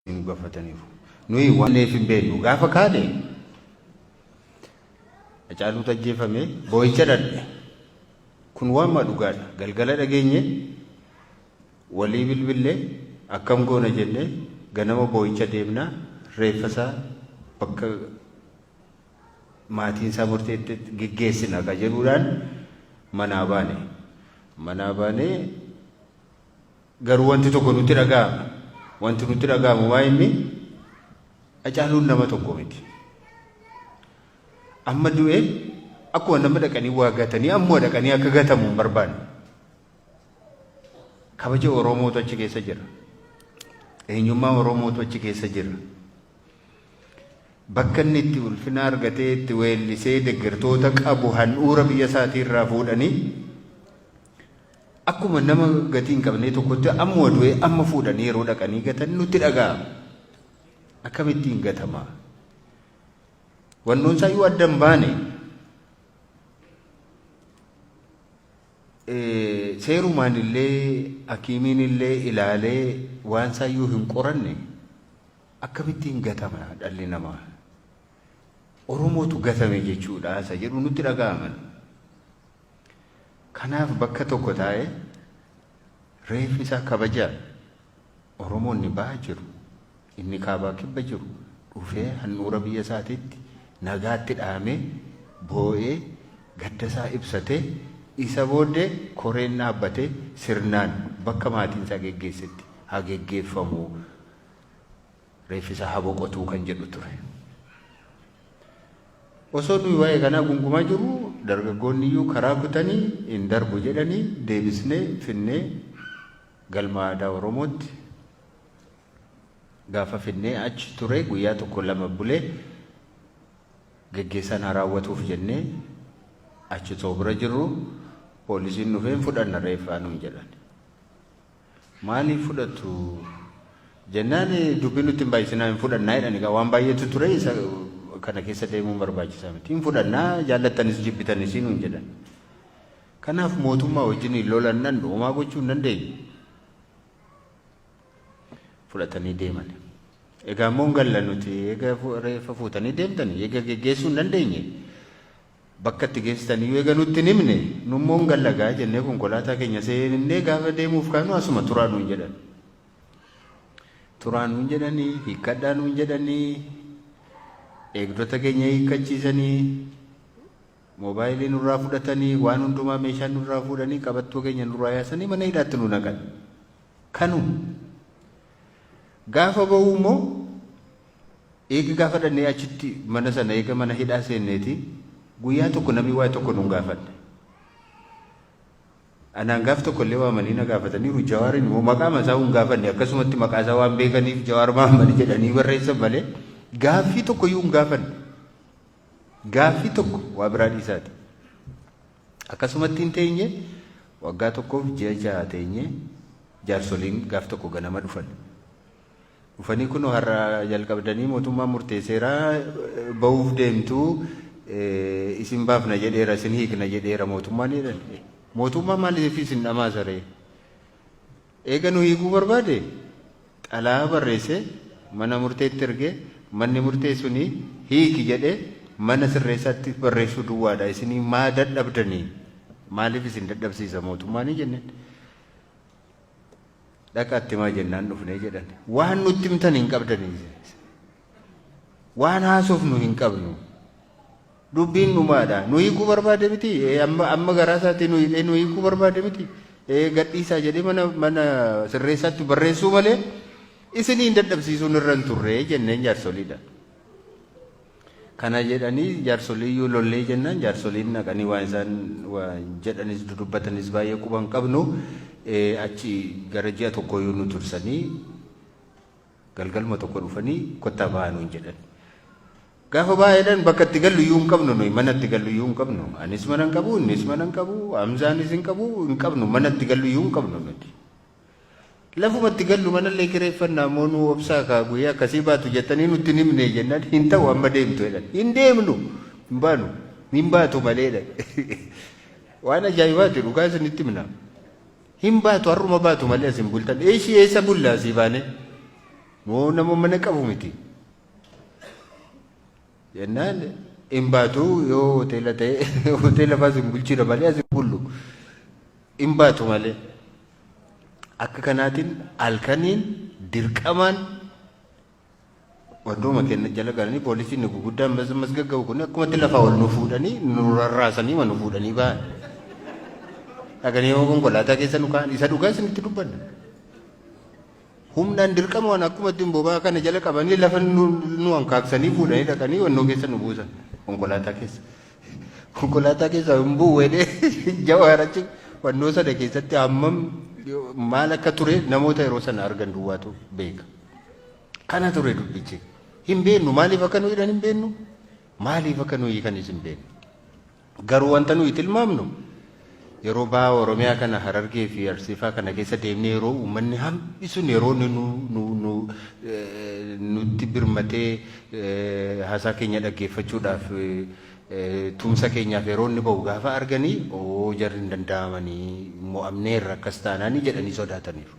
Nu gaafataniiru. Nuyi waan hin beeknu gaafa kaane Hacaaluutu ajjeefame boo'icha dhadhe. Kun waan dhugaadha. Galgala dhageenye walii bilbillee akkam goona jennee ganama boo'icha deemnaa reeffa isaa bakka maatiin isaa murteetti geggeessina ka jedhuudhaan manaa baane. Manaa baanee garuu wanti tokko nutti dhaga'ama. Wanti nutti dhaga'amu waa inni Hacaaluun nama tokko miti. Amma du'ee akkuma nama dhaqanii waa gatanii ammoo dhaqanii akka gatamu hin barbaanne. Kabaja Oromootu achi keessa jira. Eenyummaa Oromootu achi keessa jira. Bakka inni itti ulfina argatee itti weellisee deeggartoota qabu handhuura biyya isaatii irraa fuudhanii akkuma nama gatii hin qabnee tokkotti amma du'ee amma fuudhanii yeroo dhaqanii gatan nutti dhaga'ama. Akkamittiin gatamaa? Wannoon isaayyuu adda hin baane. Seerumaan illee hakiimiin illee ilaalee waan isaayyuu hin qoranne akkamittiin gatama dhalli namaa? Oromootu gatame jechuudha isa jedhu nutti dhaga'aman. Kanaaf bakka tokko taa'ee reeffi isaa kabajaan Oromoonni bahaa jiru, inni kaabaa kibba jiru dhufee handhuura biyya isaatiitti nagaatti dhahamee boo'ee gadda isaa ibsatee isa booddee koreen dhaabbatee sirnaan bakka maatiin isaa geggeessetti haa geggeeffamu reeffi isaa haa boqotuu kan jedhu ture. Osoo nuyi waa'ee kanaa gungumaa jirru dargaggoonni iyyuu karaa kutanii hin darbu jedhanii deebisnee finnee galma aadaa Oromootti gaafa finnee achi ture guyyaa tokko lama bulee geggeessaan haa raawwatuuf jennee achi osoo bira jirru poolisiin dhufee hin fudhanna reeffaa nuun jedhan. Maaliif fudhattu jennaan dubbii nutti hin baay'isinaa hin fudhannaa jedhan egaa waan baay'eetu ture isa kana keessa deemuun barbaachisaa miti. Hin fudhannaa jaallattanis jibbitanis nuun jedhan. Kanaaf mootummaa wajjin lolannan homaa gochuu hin dandeenyu. Fudhatanii deeman. Egaa immoo hin galla nuti eega reeffa fuutanii deemtanii eega geggeessuu hin dandeenye. Bakka itti geessitan iyyuu eega nutti hin himne nummoo hin galla gaa jennee konkolaataa keenya seennee gaafa deemuuf kaanu asuma turaa nuun jedhan. Turaa nuun jedhanii hiikkadhaa nuun jedhanii eegdota keenya hiikkachiisanii moobaayilii nurraa fudhatanii waan hundumaa meeshaa nurraa fuudhanii qabattoo keenya nurraa yaasanii mana hidhaatti nu naqan. Kanu gaafa ba'uu immoo eega gaafa dhannee achitti mana sana eega mana hidhaa seenneeti guyyaa tokko namni waa'ee tokko nun gaafanne. Anaan gaaf tokko illee waamanii na gaafataniiru Jawaariin immoo maqaa isaa hin gaafanne akkasumatti maqaa isaa waan beekaniif Jawaar Mahammad jedhanii barreessan malee gaaffii tokko iyyuu hin gaafanne. Gaaffii tokko waa biraa dhiisaati. Akkasumatti hin teenye waggaa tokkoof ji'a 6 teenye jaarsoliin gaaf tokko ganama dhufan. Dhufanii kunoo har'a jalqabdanii mootummaan murteesseera bahuuf deemtu isin baafna jedheera isin hiikna jedheera mootummaan jedhan. Mootummaan maaliif isin dhamaasa ree? Eega nu hiikuu barbaade xalaa barreessee mana murteetti ergee manni murtee suni hiiki jedhee mana sirreessaatti barreessuu duwwaadha isinii maa dadhabdanii maaliif isin dadhabsiisa mootummaanii jenneen. Dhaqaatti himaa jennaan dhufnee jedhan. Waan nutti himtan hin qabdanii. Waan haasofnu hin qabnu. Dubbiin dhumaadha. Nu hiikuu barbaade miti. Amma amma garaa isaatii nu hidhee nu hiikuu barbaade miti. Gadhiisaa jedhee mana mana sirreessaatti barreessuu malee isiniin dadhabsiisuun irra hin turre jenneen jaarsoliidha. Kana jedhanii jaarsolii iyyuu lollee jennaan jaarsoliin dhaqanii waan isaan waan jedhanis dudubbatanis baay'ee quba hin qabnu achi gara ji'a tokko iyyuu nu tursanii galgaluma tokko dhufanii kottaa ba'aa nuun jedhan. Gaafa ba'aa jedhan bakka itti gallu iyyuu hin qabnu nuyi mana itti gallu iyyuu hin qabnu. Anis mana hin qabu, innis mana hin qabu, Hamzaanis hin qabu, hin qabnu mana itti gallu iyyuu hin qabnu nuti. Lafuma itti gallu manallee kireeffannaa immoo nuu obsaa kaa guyyaa akkasii baatu jettanii nutti hin himne jennaan hin ta'u amma deemtu jedhan. Hin deemnu hin baanu hin baatu malee jedhan. Waan ajaa'ibaati dhugaa isinitti himna. Hin baatu har'uma baatu malee as hin bultan. Eeshii eessa bulla asii baanee? Moo nama mana qabu miti. Jennaan hin baatu yoo hoteela ta'e hoteela faas hin bulchina malee as hin bullu. Hin baatu malee. Akka kanaatiin halkaniin dirqamaan wantooma keenya jala galanii poolisiin guguddaan mas gagga'u kun akkumatti lafaa ol nu fuudhanii nu rarraasanii ma nu fuudhanii ba'an. Dhaqanii yoo konkolaataa keessa nu kaa'an isa dhugaa isinitti dubbanna. Humnaan dirqama waan akkuma ittiin boba'aa kana jala qabanii lafa nu hankaaksanii fuudhanii dhaqanii wannoo keessa nu buusan konkolaataa keessa. Konkolaataa keessa hin bu'u jedhee Jawaar achi wannoo sana keessatti hammam maal akka ture namoota yeroo sana argan duwwaatu beeka. Kana ture dubbichi. Hin beeknu maaliif akka nu hidhan hin beeknu maaliif akka nu hiikanis hin beeknu. Garuu wanta nuyi tilmaamnu yeroo baha Oromiyaa kana Harargee fi Arsiifaa kana keessa deemnee yeroo uummanni hammi sun yeroo inni nu, nu, nu, nutti birmatee haasaa keenya dhaggeeffachuudhaaf tumsa keenyaaf yeroo inni ba'u gaafa arganii oo jarri hin danda'amanii mo'amneerra akkas taanaanii jedhanii sodaataniiru.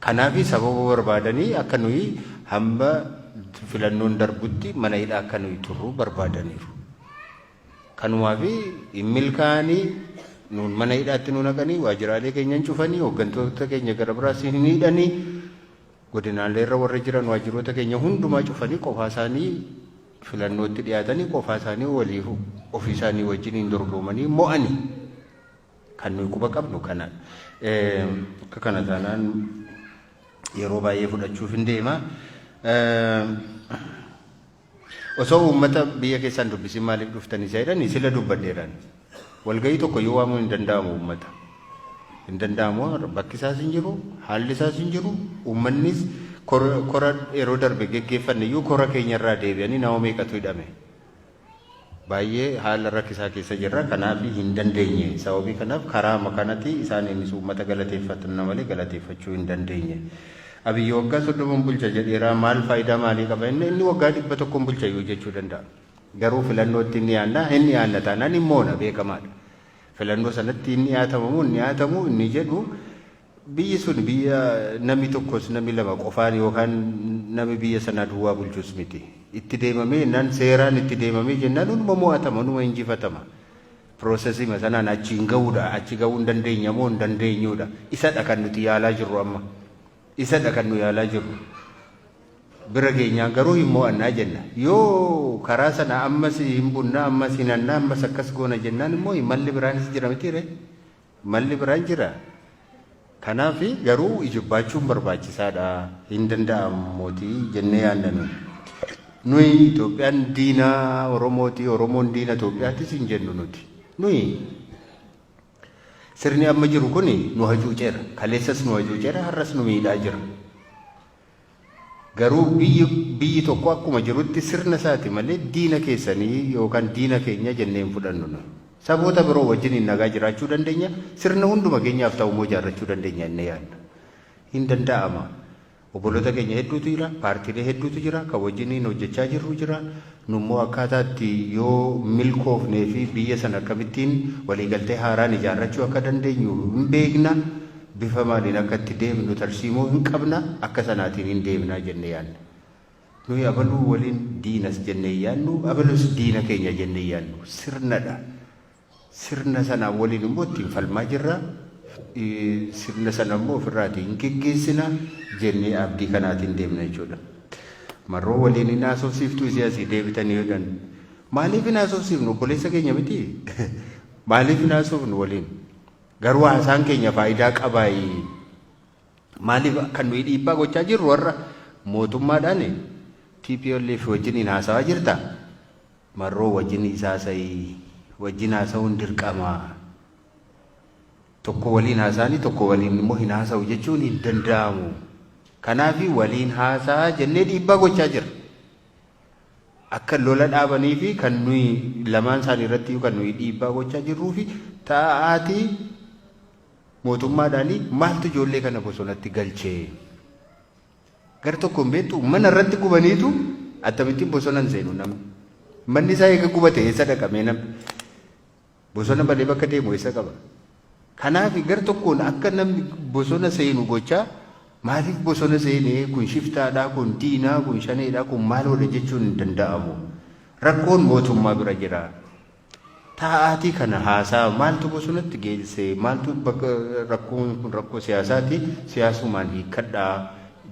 Kanaaf sababa barbaadanii akka nuyi hamma filannoon darbutti mana hidhaa akka nuyi turru barbaadaniiru. Kanumaaf hin milkaa'anii nuun mana hidhaatti nu naqanii waajjiraalee keenya hin cufanii hooggantoota keenya gara biraas hin hidhanii godinaalee irra warra jiran waajjiroota keenya hundumaa cufanii qofaa isaanii filannootti dhiyaatanii qofaa isaanii walii ofii isaanii wajjin hin dorgomanii mo'anii kan nuyi quba qabnu kana. Akka kana taanaan yeroo baay'ee fudhachuuf hin deema. Osoo uummata biyya keessaa hin dubbisin maaliif dhuftan isa jedhani sila dubbadheeraan. Walgahii tokko iyyuu waamuu hin danda'amu uummata. Hin danda'amu bakki isaas hin jiru, haalli isaas hin jiru, uummannis kora yeroo darbe geggeeffanne iyyuu kora keenya irraa deebi'anii nama meeqatu hidhame. Baay'ee haala rakkisaa keessa jirra kanaaf hin dandeenye. Sababii kanaaf karaa kanatti isaaniinis uummata galateeffatna malee galateeffachuu hin dandeenye. Abiyyi waggaa 30 bulcha jedheera maal faayidaa maalii qaba inni inni waggaa 100 bulcha iyyuu jechuu danda'a. Garuu filannootti inni yaanna hin dhiyaanna taanaan hin moona beekamaadha. Filannoo sanatti hin dhiyaatamamu hin dhiyaatamu inni jedhu biyyi sun biyya namni tokkos namni lama qofaan yookaan namni biyya sanaa duwwaa bulchus miti. Itti deemamee jennaan seeraan itti deemamee jennaan hunduma mo'atama hunduma injifatama. Piroosesima sanaan achi hin ga'uudha. Achi ga'uu hin dandeenya moo hin dandeenyuudha. Isadha kan nuti yaalaa jirru amma. Isadha kan nu yaalaa jirru. Bira geenyaan garuu hin mo'annaa jenna. Yoo karaa sana ammas hin bunna ammas hin hannaa ammas akkas goona jennaan immoo malli biraanis jira miti ree. Malli biraan jira. Kanaaf garuu ijibbaachuun barbaachisaadha. Hin danda'amuuti jennee yaadna nuyi. Nuyi Itoophiyaan diina Oromooti, Oromoon diina Itoophiyaatis hin jennu nuti. Nuyi sirni amma jiru kun nu hacuuceera. Kaleessas nu hacuuceera, har'as nu miidhaa jira. Garuu biyyi biyyi tokko akkuma jirutti sirna isaati malee diina keessanii yookaan diina keenya jennee hin fudhannu nuyi. Saboota biroo wajjiniin nagaa jiraachuu dandeenya, sirna hunduma keenyaaf ta'u immoo ijaarrachuu dandeenya jennee yaadna. Hin danda'ama. Obboloota keenya hedduutu jira, paartiilee hedduutu jira, kan wajjiniin hojjechaa jirru jira. Nu immoo akkaataa itti yoo milkoofnee fi biyya sana akkamittiin waliigaltee haaraan ijaarrachuu akka dandeenyu hin beekna. Bifa maaliin akka itti deemnu tarsiimoo hin qabna, akka sanaatiin hin deemna jennee yaadna. Nuyi abaluu waliin diinas jennee hin yaadnu, abalus diina keenya jennee hin yaadnu. Sirnadha. Sirna sanaa waliin immoo ittiin falmaa jirra. Sirna sana immoo ofirraatii hin geggeessina jennee abdii kanaatiin deemna jechuudha. Marroo waliin hin haasofsiiftuu isii asii deebitanii jedhan. Maaliif hin haasofsiifnu? Obboleessa keenya miti? Maaliif hin haasofnu waliin? Garuu haasaan keenya faayidaa qabaayi? Maaliif kan nuyi dhiibbaa gochaa jirru warra mootummaadhaan TPLF wajjiniin haasawaa jirta? Marroo wajjin isa haasa'i. Wajjin haasa'uun dirqama. Tokko waliin haasa'anii tokko waliin immoo hin haasa'u jechuun hin danda'amu. Kanaaf waliin haasa'aa jennee dhiibbaa gochaa jirra. Akka lola dhaabanii fi kan nuyi lamaan isaanii irratti kan nuyi dhiibbaa gochaa jirruu fi ta'aatii mootummaadhaanii maaltu ijoollee kana bosonatti galchee? Gar tokkoon beektu mana irratti gubaniitu akkamittiin bosona hin seenu namni. Manni isaa eega gubate eessa dhaqamee namni? Bosona malee bakka deemu eessa qaba? Kanaaf gar tokkoon akka namni bosona seenu gochaa Maaliif bosona seenee kun shiftaadhaa, kun diinaa, kun shaneedhaa, kun maaloodha jechuun hin danda'amu. Rakkoon mootummaa bira jira. Taa'aatii kana haasaa, maaltu bosonatti geesse, maaltu bakka rakkoon kun rakkoo siyaasaati, siyaasumaan hiikkadhaa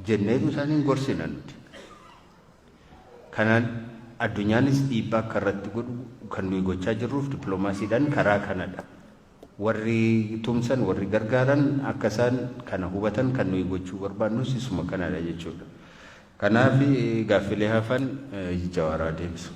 jenneetu isaaniin gorsina nuti. Kanaan addunyaanis dhiibbaa akka irratti godhu kan nuyi gochaa jirruuf dippiloomaasiidhaan karaa kanadha. Warri tumsan, warri gargaaran akka isaan kana hubatan kan nuyi gochuu barbaannus isuma kanadha jechuudha. Kanaaf gaaffilee hafan Jawaaraa deebisu.